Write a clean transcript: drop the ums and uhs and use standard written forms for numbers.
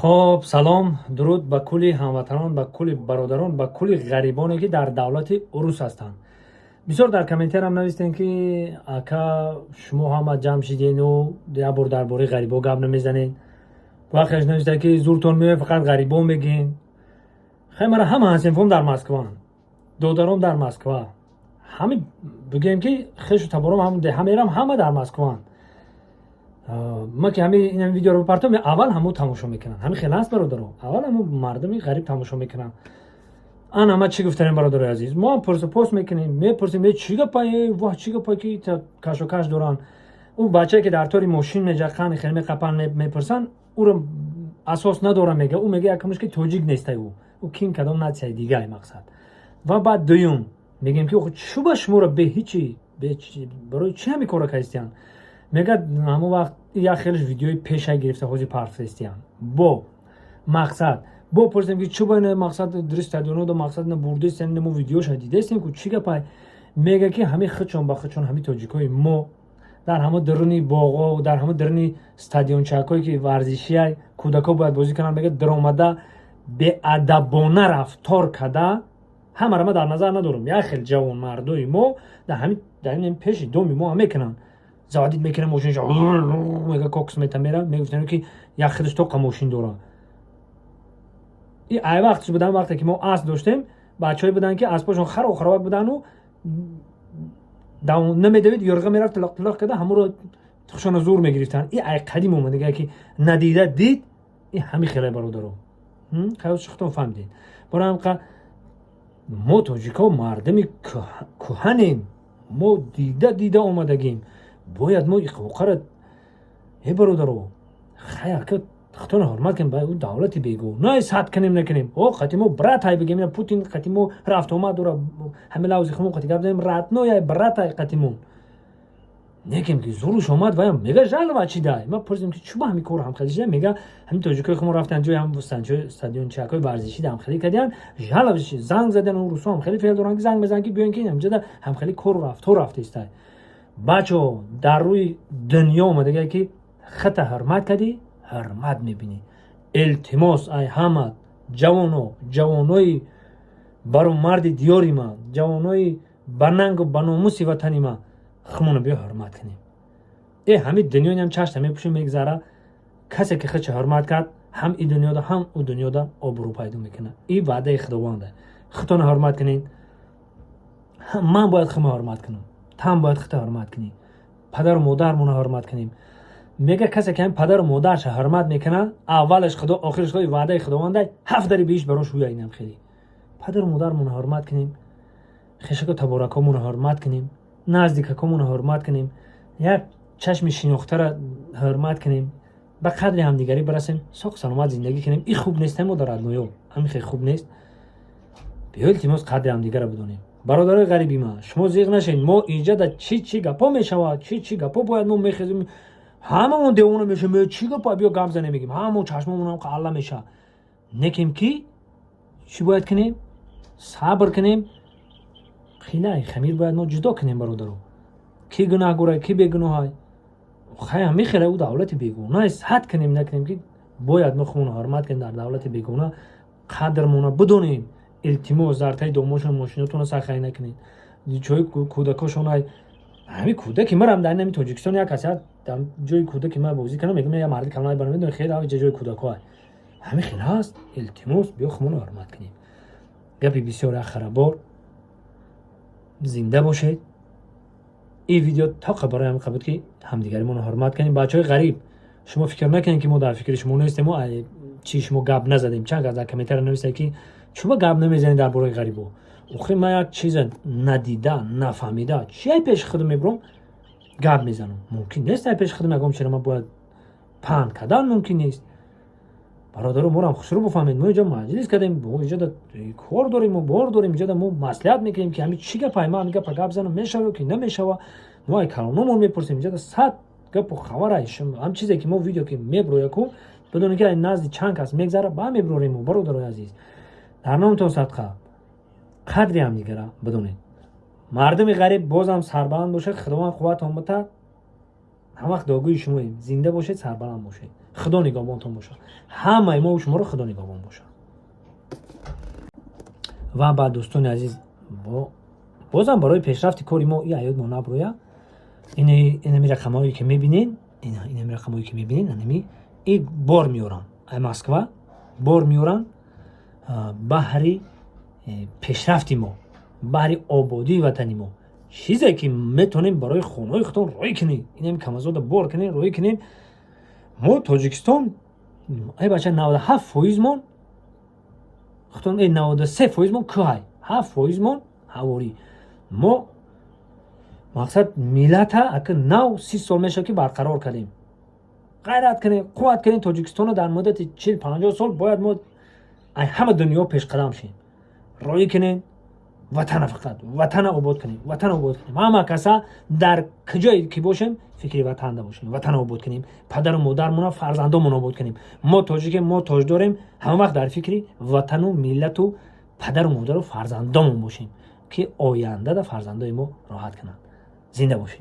Хоб, салом, дуруд ба кулли ҳамватанон, ба кулли бародарон, ба кулли ғарибоне, ки дар давлати урус ҳастанд. Бисёр дар комментариям навистем, ки ака, шумо ҳама ҷамъ шидену як бор дар бораи ғарибо гап намезанед. Вақеш нависта, ки зуртон меояд, фақат ғарибо мегӯен. Хай, мара ҳама ҳамсинфом дар Москваанд, додаром дар Москва, ҳами бигӯем, ки хешу табором ҳамерам ҳама дар Москваанд. Ма ки ҳами ин видеоро бипартом, аввал ҳамо тамошо мекунанд. Ҳами хеле аст, бародаро, аввал ҳамо мардуми ғариб тамошо мекунанд. Ана ма чӣ гуфтанем, бародарои азиз? Мо ҳам пурсупос мекунем, мепурсем: «Э, чӣ гапа? Воҳ, чӣ гапа, ки кашокаш доранд?» Ӯ бачае, ки дар тори мошин меҷақанд, хеле меқапанд, мепурсанд, ӯро асос надорам, мега. Ӯ мега, якумш, ки тоҷик нестай, ӯ ким, кадом нация дигай, мақсад. Ва баъд дуюм мегӯем, ки чӯба шуморо бе ҳичи, барои чӣ ҳами кора кардистиянд? Мегӯяд, ҳамон вақт як хелеш видеои пеша гирифта, ҳозир партфестиянд бо мақсад. Бо пурсем, ки чӯба ина, мақсад, дри стадионодо, мақсад, ина бурдестем, мо видеоша дидестем ку, чӣ гапай? Мега, ки ҳами худшон ба худшон, ҳами тоҷикои мо дар ҳама даруни боғо, дар ҳама даруни стадиончакҳое, ки варзишия, кӯдакҳо бояд бозӣ кунанд, мега, даромада беадабона рафтор карда. Ҳамаро ма дар назар надорам, як хел ҷавонмардои мо дар ин пеши доми мо мекунанд, заводить мекунам мошинша, мега, кокс мета, мера. Мегуфтем, ки як хелаш тоқа мошин дора. И ай вақтш будан, вақте ки мо асп доштем, бачаҳое буданд, ки аспошон хару харобак будану намедавид, ёрға мерафт, тилоқ тилоқ карда, ҳамуро хушона зур мегирифтанд. И ай қадим омадага, ки надида дид, и ҳами хеле, бародаро, хутон фаҳмидед. Барои ҳамқа мо тоҷикҳо мардуми кӯҳанем, мо дида дида омадагим, бояд мо иқоқара. Э, бародаро, хай, ака, худтонро ҳурмат кунем. Ба ӯ давлати бегуна сад кунем, накунем, о қати мо брат ай бигем, Путин қати мо рафтуомад дора, ҳами лавзи хумон қати гап занем, родной ай, брат ай қати мо некем, ки зуруш омад. Ваям мега, жалова чи дай. Ма пурсидем, ки чӯба ҳами корро ҳамхелӣ шуда? Мега, ҳамин тоҷикои хумо рафтан ҷои ҳам стадиончакҳои варзишӣ ҳамхелӣ кардиян, жалова занг задан. Русо ҳамхелӣ феъл доранд, ки занг мезананд, ки биёен, ки ҳамҷода ҳамхелӣ кору рафтор рафтаистай. Бачо, дар рӯи дунё омадагае, ки хата ҳурмат кардӣ, ҳурмат мебинӣ. Илтимос ай ҳама ҷавоно, ҷавонои бару марди диёри ман, ҷавонои ба нангу ба номуси ватани ман, хумоно биё ҳурмат кунем. Э, ҳамин дунёям чашта мепӯшем, мегзара. Касе ки худша ҳурмат кард, ҳам и дунёда, ҳам ӯ дунёда обрӯ пайдо мекунад. И ваъдаи Худованда. Худтонро ҳурмат кунед. Ман бояд хума ҳурмат кунам, тан бояд худта ҳурмат кунӣ, падару модармонро ҳурмат кунем. Мега, касе ки ҳамин падару модарша ҳурмат мекунад, аввалаш Худо, охираш Худо, ваъдаи Худованда, ҳафт дари биҳишт барош ӯя. Инам хеле падару модармонро ҳурмат кунем, хешаку таборакҳомонро ҳурмат кунем, наздикакҳомонро ҳурмат кунем, як чашми шинохтара ҳурмат кунем, ба қадри ҳамдигарӣ барасем, соқ саломат зиндагӣ кунем. И хуб нест, мо дар родной ё ҳамин хеле хуб нест. Биё, илтимос, қадри ҳамдигарро бидонем. Бародарои ғариби ман, шумо зиғ нашед. Мо инҷа чӣ чӣ гапҳо мешавад, чӣ чӣ гапҳо бояд, мо мехезем, ҳамамон девона мешавем: «Чӣ гапа? Биё гап занем», мегем, ҳамамон чашмомон алла мешавад. Некем ки чӣ бояд кунем? Сабр кунем. Қилай хамир бояд мо ҷудо кунем, бародаро, ки гунаҳгорай, ки бегуноҳай. Хай, ҳами хеле ӯ давлати бегуна сад кунем, накунем, ки бояд мо хумонро ҳурмат кунем, дар давлати бегуна қадрмона бидонем. Илтимос, дар таи домошон мошинотонро сахарӣ накунед, ҷои кӯдакошон. Ҳами кӯдаки марам дар ҳами Тоҷикистон як касе дар ҷои кӯдаки ма бозӣ кардам, мегӯям, я марди калонай барам, медонӣ, хеле ҷои кӯдакҳо ҳамин хел ҳаст. Илтимос, биё хумонро ҳурмат кунем. Гапи бисёр ахарабор. Зинда бошед. Ин видео тоқа барои ҳамин буд, ки ҳамдигаримонро ҳурмат кунем. Бачаҳои ғариб, шумо фикр накунед, ки мо дар фикри шумо нестем, мо чи шумо гап назадем. Чанд кас дар комментария нависед, ки чуба гап намезанед дар бораи ғарибо. Охи, ман як чиза надида, нафаҳмида, чи ай пеши худам мебурам, гап мезанам? Мумкин нест. Ай пеши худам ягон чиро ман бояд паҳн кардан мумкин нест. Бародаро, морам хушрӯ бифаҳмед. Мо инҷо маҷлис кардем, мо инҷо кор дорем, мо бор дорем, инҷода мо маслиҳат мекунем, ки ҳами чӣ гапай, ма ҳами гапа гап занам мешава ки намешава. Мо ай калономон мепурсем. Инҷода сад гапу хабар. Ҳам чизе ки мо видео ки меброяку, бидонед, ки ай назди чанд кас мегзара, ба меброрем. Мо, бародарои азиз, дар номтон садқа, қадри ҳамдигара бидонед. Мардуми ғариб, бозам сарбаланд бошад, Худованд қувватон битад. Ҳамвақт дуогӯи шумоем. Зинда бошед, сарбаланд бошед, Худо нигоҳбонтон бошад. Ҳамаи мо шуморо Худо нигоҳбон бошад. Ва баъд, дӯстони азиз, бозам барои пешрафти кори мо и аёд мо наброя. Инами рақамҳое, ки мебинед, инами рақамҳое, ки мебинед, анами и бор меорам, ай Москва бор меорам, баҳри пешрафти мо, баҳри ободии ватани мо. Чизе ки метавонем, барои хонаҳои худтон роҳӣ кунем, инами камазода бор кунем, роҳӣ кунем. Мо Тоҷикистон, ай бача, 97 фоизмон худтон, 93 фоизмон кӯҳай, 7 фоизмон ҳаворӣ. Мо, мақсад, миллата ака нав 30 сол мешавад, ки барқарор кардем. Ғайрат кунем, қувват кунем. Тоҷикистонро дар муддати 40-50 сол бояд мо ай ҳама дунё пешқадам шем. Роҳӣ кунем ватана, фақат ватана обод кунем, ватана обод кунем. Ҳама каса дар куҷое ки бошем, фикри ватанда бошем, ватана обод кунем, падару модармона, фарзандомон обод кунем. Мо тоҷикем, мо тоҷ дорем. Ҳама вақт дар фикри ватану миллату падару модару фарзандомон бошем, ки ояндада фарзандои мо роҳат кунанд. Зинда бошед.